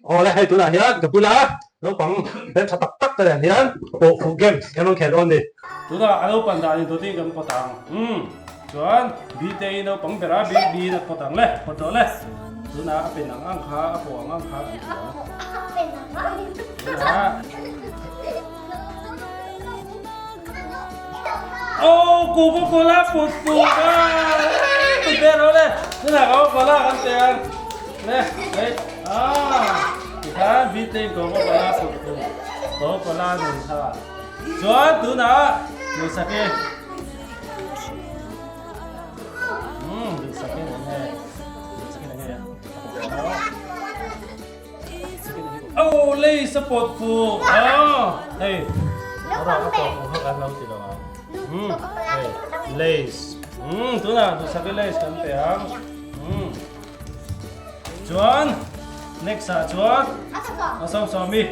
Aw le, hei tunah hian ka bula naupang hmeltha tak tak te nen hian pawhfuh games kan rawn khel dawn a ni. Tunah a naupan dan in dawtin kan pawt ang. Umm, chuan Bte-i naupang bera B-in a pawt ang le, pawt rawh le. Tunah a pen ang ang kha, a pawh ang ang kha kan ti ang. Tunah. Aw, Coca-Cola pawt fuh a! Pawt ve rawh le. Tunah Coca-Cola kan pe ang. Le, hei, ah, tikhan Bte-in Coca-Cola pawt fuh. Coca-Cola nei kha. Chuan tunah Duhsaki. Umm, Duhsaki nen nge. Duhsaki nen nge. Aw, lei support fu. Ah, hei. Ora ka pawh fu kha kan lo ti lo ang. Hmm, hei, lace. Hmm, tunah Duhsaki lace kan pe ang. Hmm. Chuan next ah chuan a sawm sawmi.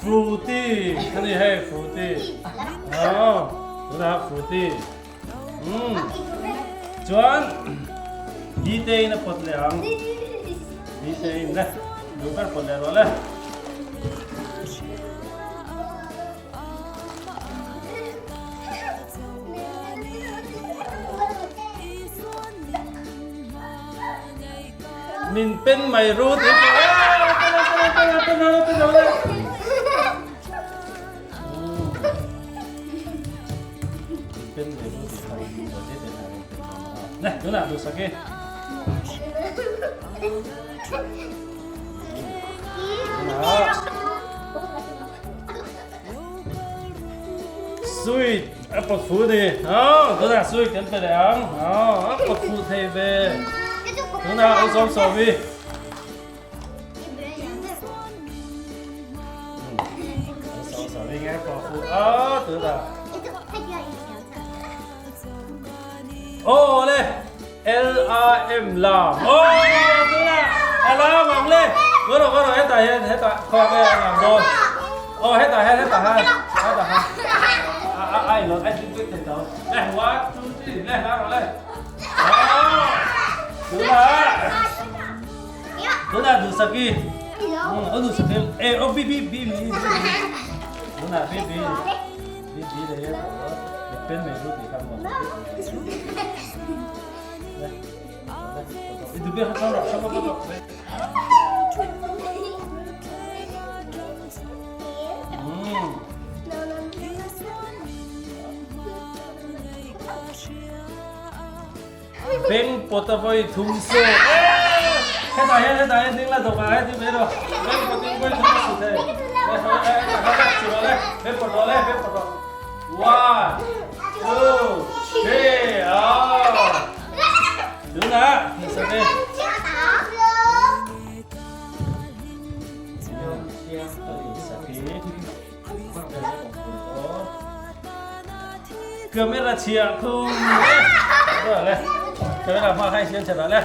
Fruity a ni hei fruity aw tunah fruity umm chuan Dite in a pawt leh ang Dite in le duh ber pawt leh rawh le. Min pen mai ru tih pawh eh pen pen pen pen pen pen pen Min pen mai ru tih kha in buai te te na pen pen Ne tunah duhsak i. Sweet a pawt fu ni aw tunah sweet kan pe leh ang aw a pawt fu thei ve tunah u sawm sawm i sawm sawm i nge pawt fu a tunah aw le L-A-M lam aw tunah a lam ang le ngaw rawh ngaw rawh hetah hian hetah khaw nge a lam dawn aw hetah hian hetah hian hetah hian a a a inlawn a ding vek thei tawh le one two three le lam rawh le aw tunah tunah duhsaki aw duhsaki e aw b b b b tunah b b B B leh hian aw pen mai ru tih kha maw i duh ber kha chau rawh chau rawh chau rawh Beng pawt a vawi thum se hetah hian hetah hian ding la dawkah hian ding mai rawh beng pawt in vawi thum a su thei su rawh le beng pawt rawh le beng pawt rawh one two three ah tunah hmuhsak e Camera chhia khum le le camera hma khai siam chhata le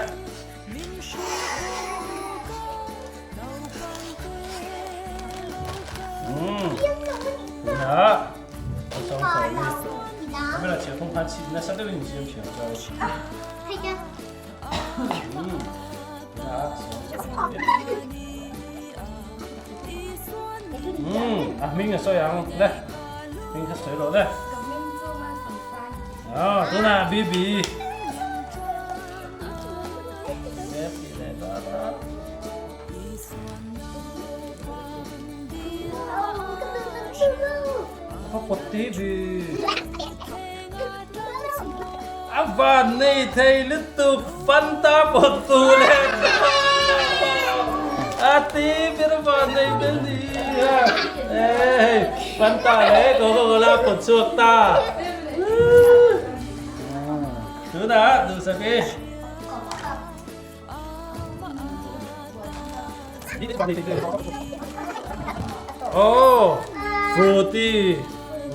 um na song song ni camera chhia khum khan chi na sa deuh in siam chhia chai um na song song Umm a hming a sawi ang le hming kha sawi rawh le ah tunah BB A van nei thei lutuk Fanta pawttu leh a ti ber van nei ber ni a Fanta leh Coca Cola pawt chhuak ta tunah duhsak i Oh, fruity.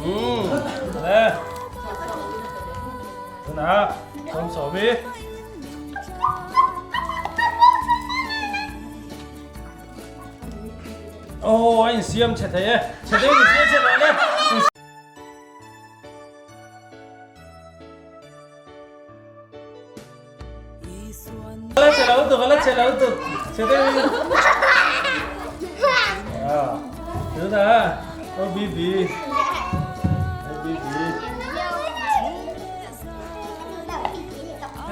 Mm. Le. Tunah, sawm sawmi. Oh, a insiam chhe thei e. Chhe deuh insiam chhe lo le. La che lo tuk la che lo tuk che deuh in à tunah aw BB BB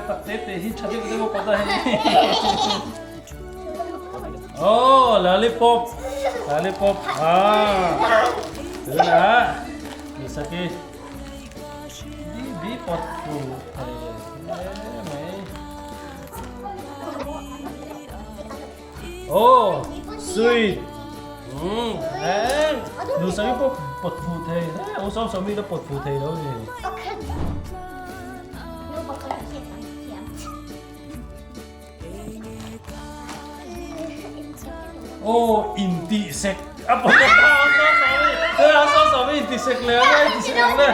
tak te te hi tha deuh deuh pawh ta hei oh lollipop lollipop ah tunah Misaki BB pawt fu thei hle mai oh sweet um eng Misaki pawh pawt fu thei hle u sawm sawmi la pawt fu thei lo ni. Aw intih sek a pawh ta a saw saw mi intih sek leh ang intih sek ang le.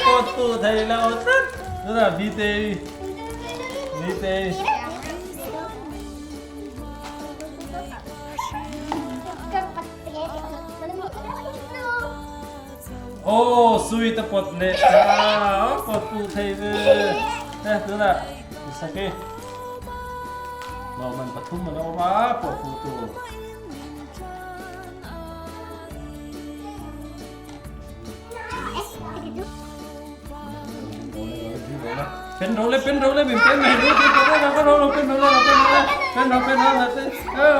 Pawt tu thei lo tlat tunah Vtei Vtei. Aw sui te pawt leh ta pawt pu thei ve e tunah Isaki lawmman pathum an awm a pawt pu tur. Pen ro le pen ro le min pen mai ro te pen ro ro pen ro ro pen ro pen ro pen ro pen ro.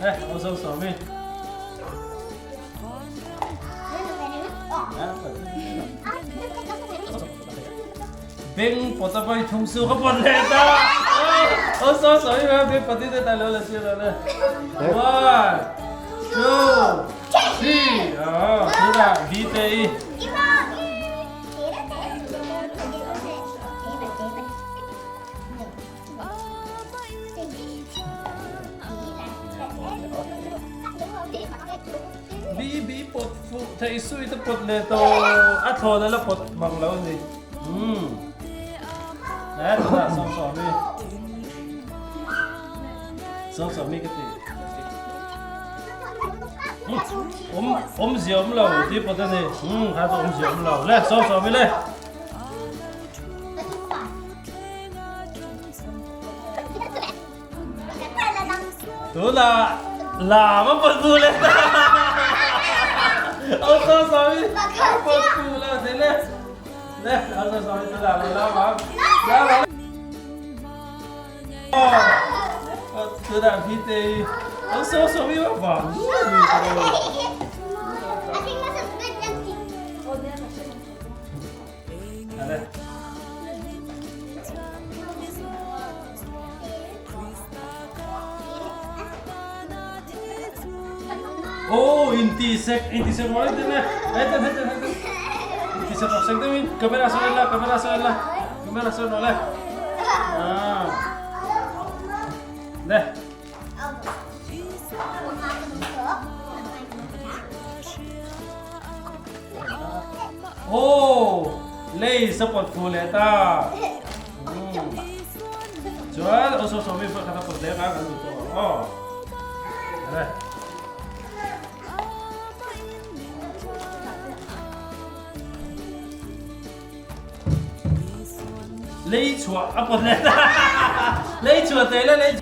Eh, ô sâu sầu mi. Beng pawt a vai thum su ka pawt leh ta. Ô sâu sầu mi ma beng pawt te ta lo la si lo le. One, two, three. Ah, thế là V T I. BB pawt fuh thei sui te pawt leh tawh a thlawn a la pawt mang lo a ni. Umm. Eh tunah Sawmsawmi. Sawmsawmi ka ti. Awm awmzia awm lo tih pawt a ni. Umm kha chu awmzia awm lo. Le Sawmsawmi le. Tunah lam a pawt bu leh ta. Aw saw sawi a pawt bu lo thei le. Le aw saw sawi tunah lo lam ang. Lam ang. Tunah vite aw saw sawi a vang. Oh, inti sek, inti sek wala din eh. Hetan, hetan, hetan. Inti sek sek din. Kamera sa la, kamera sa la. Kamera sa la. Ah. Le. Aw lei support fu leh ta chuan aw saw saw mi pawh kha support leh nga kan duh tawh ang aw le lei chhuah a pawt leh ta lei chhuah teh le lei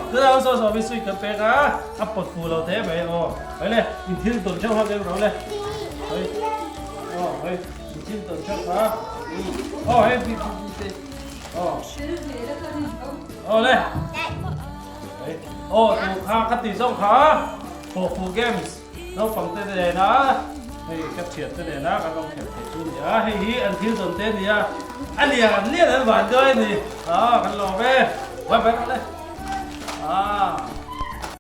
Tunah saw saw mi sui kan pek a, a pawt fu lo te mai aw. Hei le, in thil tawn theuh kha keng ro le. Hei, aw hei, in thil tawn theuh kha. Aw hei, bi bi bi te. Aw. Aw le. Hei, aw tu kha kha ti zawng kha. Pawh fu games. Naupang te nena hei ka thian te nena kan lo khelh theih chu a ni a, hei hi an thil dawn te a ni a, a lian an lian an van dawn a ni, ah kan lawm e, bye bye rawh le, ah.